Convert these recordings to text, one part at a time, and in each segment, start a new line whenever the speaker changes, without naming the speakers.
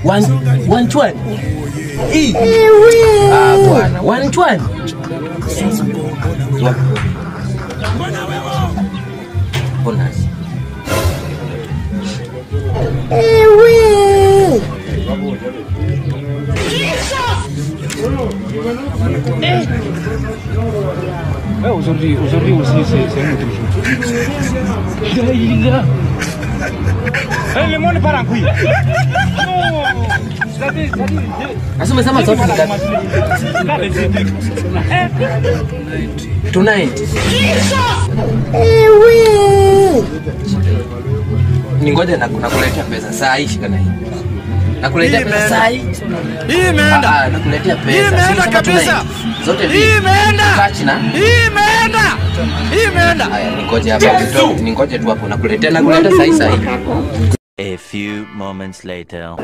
One, 1 1. Ah, bwana, 1 1. Bonus.
Ouais, aujourd'hui aussi, c'est un autre jour. Le monde part en couille. Non.
Asema zote ni ngapi? Tonight. Ningoja na nakuletea pesa saa hii, shika na hii. Nakuletea pesa saa hii.
Hii imeenda.
Ah, nakuletea pesa.
Hii imeenda kabisa.
Zote mbili.
Hii imeenda.
Kachina.
Hii imeenda. Hii imeenda.
Haya, ningoje hapa kidogo, ningoje tu hapo nakuletea saa hii saa hii.
A few moments later.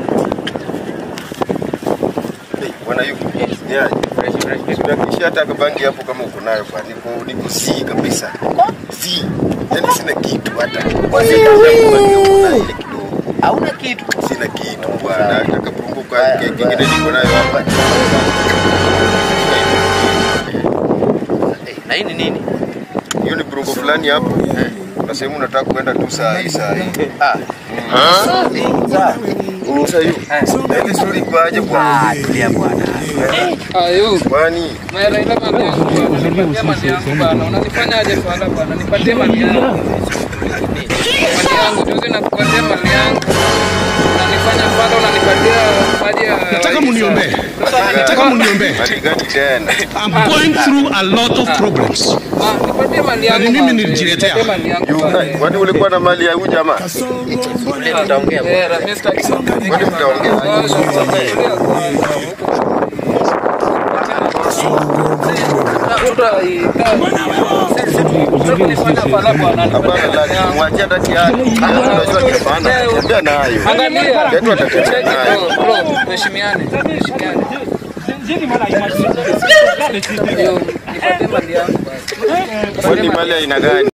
Bwana yuko. Yeah, fresh fresh. Tunakisha hata bangi hapo kama uko nayo bwana. Niko si kabisa. Si. Yaani sina kitu hata.
Hauna kitu.
Sina kitu bwana. Hata kapungu kwa kingine niko nayo hapa.
Na hii ni nini?
Hiyo ni brungo fulani hapo. Kuna sehemu nataka kwenda tu saa hii saa hii.
Ah.
Sasa hiyo. Ile story kwa aje bwana.
Ah, tulia bwana.
Ayo.
Kwani
mara ile mali yangu bwana, unanifanya aje fala bwana? Nipatie mali yangu. Mali yangu juzi nakupatia mali yangu. Unanifanya fala, unanipatia maji ya.
Nataka muniombee. Nataka muniombee.
Mali gani tena?
I'm going through a lot of problems.
Ah, nipatie mali yangu.
Na mimi nilijiletea.
Kwani ulikuwa na mali ya huyu jamaa?
Tutaongea bwana.
Kwani mtaongea? Angalia. Mali aina gani?